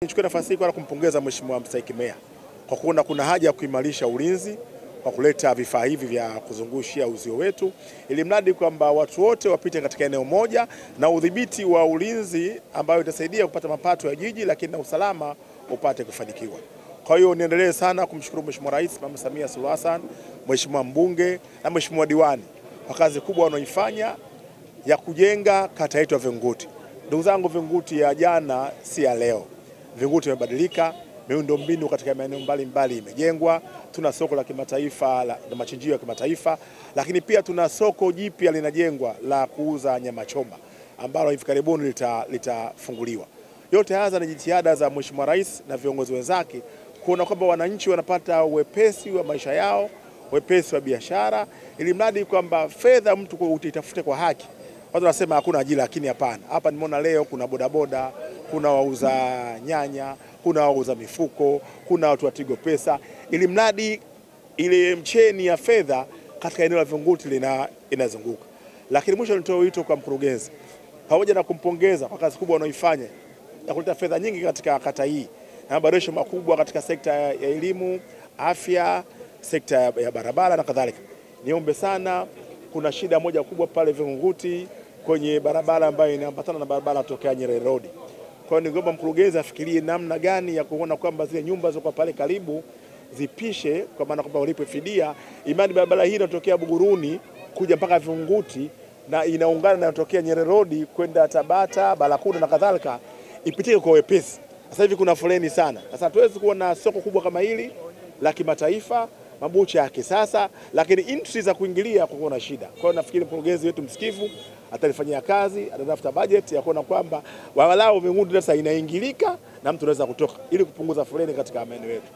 Nichukue nafasi hii kwa kumpongeza Mheshimiwa Mstahiki Meya kwa kuona kuna haja ya kuimarisha ulinzi kwa kuleta vifaa hivi vya kuzungushia uzio wetu, ili mradi kwamba watu wote wapite katika eneo moja na udhibiti wa ulinzi ambayo itasaidia kupata mapato ya jiji, lakini na usalama upate kufanikiwa. Kwa hiyo niendelee sana kumshukuru Mheshimiwa Rais Mama Samia Suluhu Hassan, Mheshimiwa mbunge na Mheshimiwa diwani kwa kazi kubwa wanaoifanya ya kujenga kata yetu ya Vingunguti. Ndugu zangu, Vingunguti ya jana si ya leo. Vingunguti imebadilika, miundombinu katika maeneo mbalimbali imejengwa, tuna soko la kimataifa la machinjio ya kimataifa, lakini pia tuna soko jipya linajengwa la kuuza nyama choma ambalo hivi karibuni litafunguliwa. Yote haya ni jitihada za Mheshimiwa Rais na viongozi wenzake kuona kwamba wananchi wanapata wepesi wa maisha yao, wepesi wa biashara, ili mradi kwamba fedha mtu uitafute kwa haki. Watu wanasema hakuna ajira, lakini hapana. Hapa nimeona leo kuna bodaboda, kuna wauza nyanya, kuna wauza mifuko, kuna watu wa Tigo Pesa, ili mradi ile mcheni ya fedha katika eneo la Vingunguti inazunguka. Lakini mwisho nitoe wito kwa mkurugenzi, pamoja na kumpongeza kwa kazi kubwa wanaoifanya ya kuleta fedha nyingi katika kata hii na maboresho makubwa katika sekta ya elimu, afya, sekta ya barabara na kadhalika. Niombe sana, kuna shida moja kubwa pale Vingunguti kwenye barabara ambayo inaambatana na barabara tokea Nyerere Road. Kwa hiyo ningeomba mkurugenzi afikirie namna gani ya kuona kwamba zile nyumba ziko pale karibu zipishe, kwa maana kwamba walipe fidia, imani barabara hii inatokea Buguruni kuja mpaka Vingunguti na inaungana na inatokea Nyerere Road kwenda Tabata, Barakuda na kadhalika, ipitike kwa wepesi. Sasa hivi kuna foleni sana. Sasa hatuwezi kuwa na soko kubwa kama hili la kimataifa, mabucha ya kisasa, lakini entry za kuingilia kwa kuna shida. Kwa hiyo nafikiri mkurugenzi wetu msikivu atalifanyia kazi, atatafuta budget ya kuona kwamba walau Vingunguti sasa inaingilika na mtu anaweza kutoka, ili kupunguza foleni katika maeneo yetu.